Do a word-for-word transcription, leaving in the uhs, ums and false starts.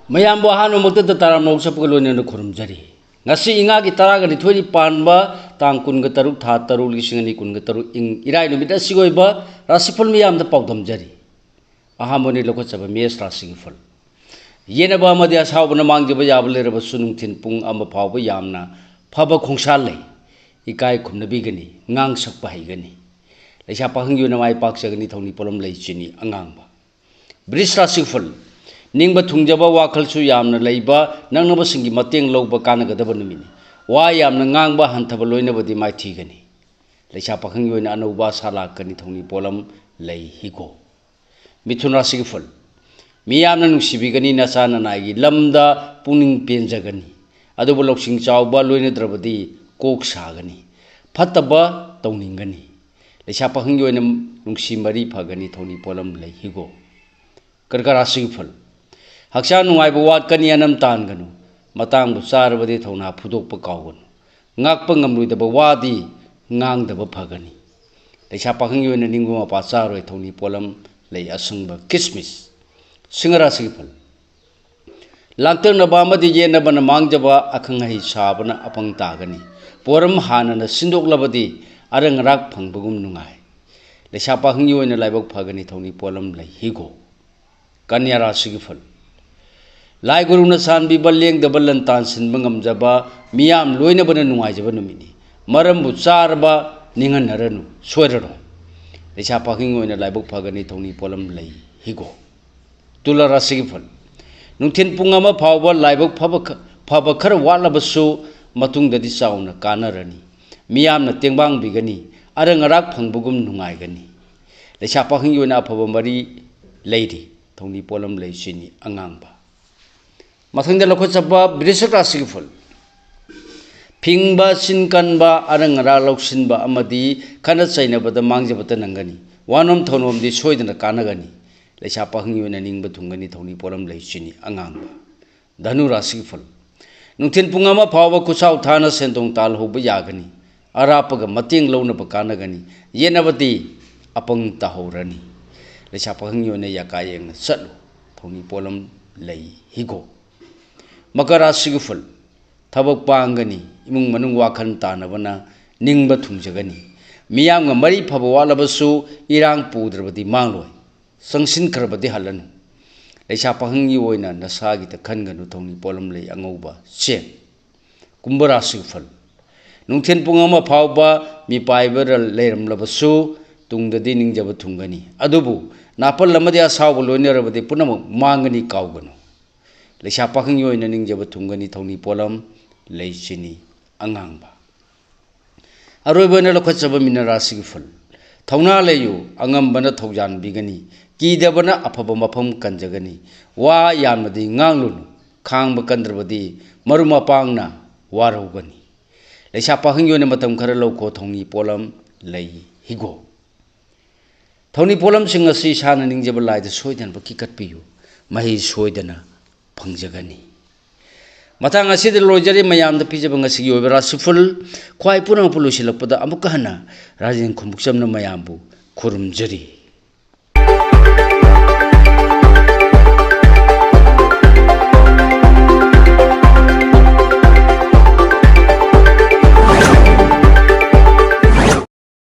ꯃꯌꯥꯝꯕꯨ ꯑꯍꯥꯟꯕꯃꯛꯇꯗ ꯇꯔꯥꯝꯅ ꯑꯣꯛꯆꯠꯄꯒ ꯂꯣꯏꯅꯅ ꯈꯨꯔꯨꯝꯖꯔꯤ꯫ ꯉꯁꯤ ꯏꯉꯥꯒꯤ ꯇꯔꯥꯒ ꯅꯤꯊꯣꯏꯅꯤ ꯄꯥꯟꯕ, ꯇꯥꯡ ꯀꯨꯟꯒ ꯇꯔꯨꯛ, ꯊꯥ ꯇꯔꯨꯛ, ꯂꯤꯁꯤꯡ ꯑꯅꯤ ꯀꯨꯟꯒ ꯇꯔꯨꯛ, ꯏꯪ ꯏꯔꯥꯏ ꯅꯨꯃꯤꯠ ꯑꯁꯤꯒꯤ ꯑꯣꯏꯕ ꯔꯥꯁꯤꯐꯜ ꯃꯤꯌꯥꯝꯗ ꯄꯥꯎꯗꯝꯖꯔꯤ꯫ ꯑꯍꯥꯟꯕꯅꯤ ꯂꯧꯈꯠꯆꯕ ꯃꯦꯁ ꯔꯥꯁꯤꯒꯤ ꯐꯜ꯫ ꯌꯦꯠꯅꯕ ꯑꯃꯗꯤ ꯑꯁꯥꯎꯕꯅ ꯃꯥꯡꯖꯕ ꯌꯥꯕ ꯂꯩꯔꯕꯁꯨ ꯅꯨꯡꯊꯤꯜ ꯄꯨꯡ ꯑꯃ ꯐꯥꯎꯕ ꯌꯥꯝꯅ ꯐꯕ ꯈꯣꯡꯁꯥꯜ ꯂꯩ꯫ ꯏꯀꯥꯏ ꯈꯨꯝꯅꯕꯤꯒꯅꯤ, ꯉꯥꯡ ꯁꯛꯄ ꯍꯩꯒꯅꯤ꯫ ꯂꯩꯁꯥ ꯄꯥꯈꯪꯒꯤ ꯑꯣꯏꯅ ꯃꯥꯏ ꯄꯥꯛꯆꯒꯅꯤ, ꯊꯧꯅꯤ ꯄꯣꯠꯂꯝ ꯂꯩ ꯆꯤꯅꯤ ꯑꯉꯥꯡꯕ꯫ ꯕ꯭ꯔꯤꯖ ꯔꯥꯁꯤꯐꯜ꯫ ꯅꯤꯡꯕ ꯊꯨꯡꯖꯕ ꯋꯥꯈꯜꯁꯨ ꯌꯥꯝꯅ ꯂꯩꯕ, ꯅꯛꯅꯕꯁꯤꯡꯒꯤ ꯃꯇꯦꯡ ꯂꯧꯕ ꯀꯥꯟꯅꯒꯗꯕ ꯅꯨꯃꯤꯠꯅꯤ꯫ ꯋꯥ ꯌꯥꯝꯅ ꯉꯥꯡꯕ ꯍꯟꯊꯕ ꯂꯣꯏꯅꯕꯗꯤ ꯃꯥꯏꯊꯤꯒꯅꯤ꯫ ꯂꯩꯁꯥ ꯄꯥꯈꯪꯒꯤ ꯑꯣꯏꯅ ꯑꯅꯧꯕ ꯑꯁꯥ ꯂꯥꯛꯀꯅꯤ, ꯊꯧꯅꯤ ꯄꯣꯠꯂꯝ ꯂꯩ ꯍꯤꯒꯣ꯫ ꯃꯤꯊꯨꯟ ꯔꯥꯁꯤꯒꯤ ꯐꯜ꯫ ꯃꯤꯌꯥꯝꯅ ꯅꯨꯡꯁꯤꯕꯤꯒꯅꯤ, ꯅꯆꯥ ꯅꯅꯥꯏꯒꯤ ꯂꯝꯗ ꯄꯨꯛꯅꯤꯡ ꯄꯦꯟꯖꯒꯅꯤ꯫ ꯑꯗꯨꯕꯨ ꯂꯧꯁꯤꯡ ꯆꯥꯎꯕ ꯂꯣꯏꯅꯗ꯭ꯔꯕꯗꯤ ꯀꯣꯛ ꯁꯥꯒꯅꯤ, ꯐꯠꯇꯕ ꯇꯧꯅꯤꯡꯒꯅꯤ꯫ ꯂꯩꯁꯥ ꯄꯥꯈꯪꯒꯤ ꯑꯣꯏꯅ ꯅꯨꯡꯁꯤ ꯃꯔꯤ ꯐꯒꯅꯤ, ꯊꯧꯅꯤ ꯄꯣꯠꯂꯝ ꯂꯩ ꯍꯤꯒꯣ꯫ ꯀꯔꯀ ꯔꯥꯁꯤꯒꯤ ꯐꯜ꯫ ꯍꯛꯆꯥꯡ ꯅꯨꯡꯉꯥꯏꯕ ꯋꯥꯠꯀꯅꯤ, ꯑꯅꯝ ꯇꯥꯟꯒꯅꯨ꯫ ꯃꯇꯥꯡꯕꯨ ꯆꯥꯔꯕꯗꯤ ꯊꯧꯅꯥ ꯐꯨꯗꯣꯛꯄ ꯀꯥꯎꯒꯅꯨ꯫ ꯉꯥꯛꯄ ꯉꯝꯂꯣꯏꯗꯕ ꯋꯥꯗꯤ ꯉꯥꯡꯗꯕ ꯐꯒꯅꯤ꯫ ꯂꯩꯁꯥ ꯄꯥꯈꯪꯒꯤ ꯑꯣꯏꯅ ꯅꯤꯡꯕ ꯃꯄꯥ ꯆꯥꯔꯣꯏ, ꯊꯧꯅꯤ ꯄꯣꯠꯂꯝ ꯂꯩ ꯑꯁꯪꯕ ꯀꯤꯁꯃꯤꯁ꯫ ꯁꯤꯡꯍ ꯔꯥꯁꯤꯒꯤ ꯐꯜ꯫ ꯂꯥꯡꯇꯛꯅꯕ ꯑꯃꯗꯤ ꯌꯦꯠꯅꯕꯅ ꯃꯥꯡꯖꯕ, ꯑꯈꯪ ꯑꯍꯩ ꯁꯥꯕꯅ ꯑꯄꯪ ꯇꯥꯒꯅꯤ꯫ ꯄꯣꯔꯝ ꯍꯥꯟꯅꯅ ꯁꯤꯟꯗꯣꯛꯂꯕꯗꯤ ꯑꯔꯪ ꯑꯔꯥꯛ ꯐꯪꯕꯒꯨꯝ ꯅꯨꯡꯉꯥꯏ꯫ ꯂꯩꯁꯥ ꯄꯥꯈꯪꯒꯤ ꯑꯣꯏꯅ ꯂꯥꯏꯕꯛ ꯐꯒꯅꯤ, ꯊꯧꯅꯤ ꯄꯣꯠꯂꯝ ꯂꯩ ꯍꯤꯒꯣ꯫ ꯀꯟꯌꯥ ꯔꯥꯁꯤꯒꯤ ꯐꯜ꯫ ꯂꯥꯏ ꯒꯨꯔꯨꯅ ꯆꯥꯟꯕꯤꯕ, ꯂꯦꯡꯗꯕ ꯂꯟ ꯇꯥꯟꯁꯤꯟꯕ ꯉꯝꯖꯕ, ꯃꯤꯌꯥꯝ ꯂꯣꯏꯅꯕꯅ ꯅꯨꯡꯉꯥꯏꯖꯕ ꯅꯨꯃꯤꯠꯅꯤ꯫ ꯃꯔꯝꯕꯨ ꯆꯥꯔꯕ ꯅꯤꯡꯍꯟꯅꯔꯅꯨ, ꯁꯣꯏꯔꯔꯣꯏ꯫ ꯂꯩꯁꯥ ꯄꯥꯈꯪꯒꯤ ꯑꯣꯏꯅ ꯂꯥꯏꯕꯛ ꯐꯒꯅꯤ, ꯊꯧꯅꯤ ꯄꯣꯠꯂꯝ ꯂꯩ ꯍꯤꯒꯣ꯫ ꯇꯨꯂꯥ ꯔꯥꯁꯤꯒꯤ ꯐꯜ꯫ ꯅꯨꯡꯊꯤꯜ ꯄꯨꯡ ꯑꯃ ꯐꯥꯎꯕ ꯂꯥꯏꯕꯛ ꯐꯕ ꯈ-, ꯐꯕ ꯈꯔ ꯋꯥꯠꯂꯕꯁꯨ ꯃꯇꯨꯡꯗꯗꯤ ꯆꯥꯎꯅ ꯀꯥꯟꯅꯔꯅꯤ꯫ ꯃꯤꯌꯥꯝꯅ ꯇꯦꯡꯕꯥꯡꯕꯤꯒꯅꯤ, ꯑꯔꯪ ꯑꯔꯥꯛ ꯐꯪꯕꯒꯨꯝ ꯅꯨꯡꯉꯥꯏꯒꯅꯤ꯫ ꯂꯩꯁꯥ ꯄꯥꯈꯪꯒꯤ ꯑꯣꯏꯅ ꯑꯐꯕ ꯃꯔꯤ ꯂꯩꯔꯤ, ꯊꯧꯅꯤ ꯄꯣꯠꯂꯝ ꯂꯩ ꯆꯤꯅꯤ ꯑꯉꯥꯡꯕ꯫ ꯃꯊꯪꯗ ꯂꯧꯈꯠꯆꯕ ꯕ꯭ꯔꯤꯁꯤꯛ ꯔꯥꯁꯤꯒꯤ ꯐꯜ꯫ ꯐꯤꯡꯕ, ꯆꯤꯟ ꯀꯟꯕ, ꯑꯔꯪ ꯑꯔꯥꯛ ꯂꯧꯁꯤꯟꯕ ꯑꯃꯗꯤ ꯈꯠꯅ ꯆꯩꯅꯕꯗ ꯃꯥꯡꯖꯕꯇ ꯅꯪꯒꯅꯤ꯫ ꯋꯥꯅꯣꯝ ꯊꯧꯅꯣꯝꯗꯤ ꯁꯣꯏꯗꯅ ꯀꯥꯟꯅꯒꯅꯤ꯫ ꯂꯩꯁꯥ ꯄꯥꯈꯪꯒꯤ ꯑꯣꯏꯅ ꯅꯤꯡꯕ ꯊꯨꯡꯒꯅꯤ, ꯊꯧꯅꯤ ꯄꯣꯠꯂꯝ ꯂꯩ ꯆꯤꯅꯤ ꯑꯉꯥꯡꯕ꯫ ꯙꯅꯨ ꯔꯥꯁꯤꯒꯤ ꯐꯜ꯫ ꯅꯨꯡꯊꯤꯜ ꯄꯨꯡ ꯑꯃ ꯐꯥꯎꯕ ꯈꯨꯠꯁꯥꯎ ꯊꯥꯅ ꯁꯦꯟꯗꯣꯡ ꯇꯥꯜꯍꯧꯕ ꯌꯥꯒꯅꯤ꯫ ꯑꯔꯥꯞꯄꯒ ꯃꯇꯦꯡ ꯂꯧꯅꯕ ꯀꯥꯟꯅꯒꯅꯤ꯫ ꯌꯦꯠꯅꯕꯗꯤ ꯑꯄꯪ ꯇꯥꯍꯧꯔꯅꯤ꯫ ꯂꯩꯁꯥ ꯄꯥꯈꯪꯒꯤ ꯑꯣꯏꯅ ꯌꯥꯀꯥ ꯌꯦꯡꯅ ꯆꯠꯂꯨ꯫ ꯊꯧꯅꯤ ꯄꯣꯠꯂꯝ ꯂꯩ ꯍꯤꯒꯣꯛ꯫ ꯃꯀꯔ ꯔꯥꯁꯤꯒꯤ ꯐꯜ꯫ ꯊꯕꯛ ꯄꯥꯡꯒꯅꯤ, ꯏꯃꯨꯡ ꯃꯅꯨꯡ ꯋꯥꯈꯜ ꯇꯥꯅꯕꯅ ꯅꯤꯡꯕ ꯊꯨꯡꯖꯒꯅꯤ꯫ ꯃꯤꯌꯥꯝꯒ ꯃꯔꯤ ꯐꯕ ꯋꯥꯠꯂꯕꯁꯨ ꯏꯔꯥꯡ ꯄꯨꯗ꯭ꯔꯕꯗꯤ ꯃꯥꯡꯂꯣꯏ꯫ ꯆꯪꯁꯤꯟꯈ꯭ꯔꯕꯗꯤ ꯍꯜꯂꯅꯨ꯫ ꯂꯩꯁꯥ ꯄꯥꯈꯪꯒꯤ ꯑꯣꯏꯅ ꯅꯁꯥꯒꯤꯗ ꯈꯟꯒꯅꯨ, ꯊꯧꯅꯤ ꯄꯣꯠꯂꯝ ꯂꯩ ꯑꯉꯧꯕ ꯆꯦꯡ꯫ ꯀꯨꯝꯚ ꯔꯥꯁꯤꯒꯤ ꯐꯜ꯫ ꯅꯨꯡꯊꯤꯜ ꯄꯨꯡ ꯑꯃ ꯐꯥꯎꯕ ꯃꯤꯄꯥꯏꯕ ꯂꯩꯔꯝꯂꯕꯁꯨ ꯇꯨꯡꯗꯗꯤ ꯅꯤꯡꯖꯕ ꯊꯨꯡꯒꯅꯤ꯫ ꯑꯗꯨꯕꯨ ꯅꯥꯄꯜ ꯑꯃꯗꯤ ꯑꯁꯥꯎꯕ ꯂꯣꯏꯅꯔꯕꯗꯤ ꯄꯨꯝꯅꯃꯛ ꯃꯥꯡꯒꯅꯤ, ꯀꯥꯎꯒꯅꯨ꯫ ꯂꯩꯁꯥ ꯄꯥꯈꯪꯒꯤ ꯑꯣꯏꯅ ꯅꯤꯡꯖꯕ ꯊꯨꯡꯒꯅꯤ, ꯊꯧꯅꯤ ꯄꯣꯠꯂꯝ ꯂꯩ ꯆꯤꯅꯤ ꯑꯉꯥꯡꯕ꯫ ꯑꯔꯣꯏꯕ ꯑꯣꯏꯅ ꯂꯧꯈꯠꯆꯕ ꯃꯤꯅ ꯔꯥꯁꯤꯒꯤ ꯐꯜ꯫ ꯊꯧꯅꯥ ꯂꯩꯌꯨ, ꯑꯉꯝꯕꯅ ꯊꯧꯖꯥꯟꯕꯤꯒꯅꯤ, ꯀꯤꯗꯕꯅ ꯑꯐꯕ ꯃꯐꯝ ꯀꯟꯖꯒꯅꯤ꯫ ꯋꯥ ꯌꯥꯝꯅꯗꯤ ꯉꯥꯡꯂꯨꯅꯨ, ꯈꯥꯡꯕ ꯀꯟꯗ꯭ꯔꯕꯗꯤ ꯃꯔꯨꯞ ꯃꯄꯥꯡꯅ ꯋꯥꯔꯧꯒꯅꯤ꯫ ꯂꯩꯁꯥ ꯄꯥꯈꯪꯒꯤ ꯑꯣꯏꯅ ꯃꯇꯝ ꯈꯔ ꯂꯧꯈꯣ, ꯊꯧꯅꯤ ꯄꯣꯠꯂꯝ ꯂꯩ ꯍꯤꯒꯣꯛ꯫ ꯊꯧꯅꯤ ꯄꯣꯠꯂꯝꯁꯤꯡ ꯑꯁꯤ ꯏꯁꯥꯅ ꯅꯤꯡꯖꯕ ꯂꯥꯏꯗ ꯁꯣꯏꯗꯅꯕ ꯀꯤꯀꯠꯄꯤꯌꯨ꯫ ꯃꯍꯩ ꯁꯣꯏꯗꯅ ꯐꯪꯖꯒꯅꯤ꯫ ꯃꯇꯥꯡ ꯑꯁꯤꯗ ꯂꯣꯏꯖꯔꯦ ꯃꯌꯥꯝꯗ ꯄꯤꯖꯕ ꯉꯁꯤꯒꯤ ꯑꯣꯏꯕ ꯔꯥꯁꯤꯐꯜ꯫ ꯈ꯭ꯋꯥꯏ ꯄꯨꯝꯅꯃꯛꯄꯨ ꯂꯣꯏꯁꯤꯜꯂꯛꯄꯗ ꯑꯃꯨꯛꯀ ꯍꯟꯅ ꯔꯥꯖꯦꯟ ꯈꯨꯝꯕꯨꯛꯆꯝꯅ ꯃꯌꯥꯝꯕꯨ ꯈꯨꯔꯨꯝꯖꯔꯤ꯫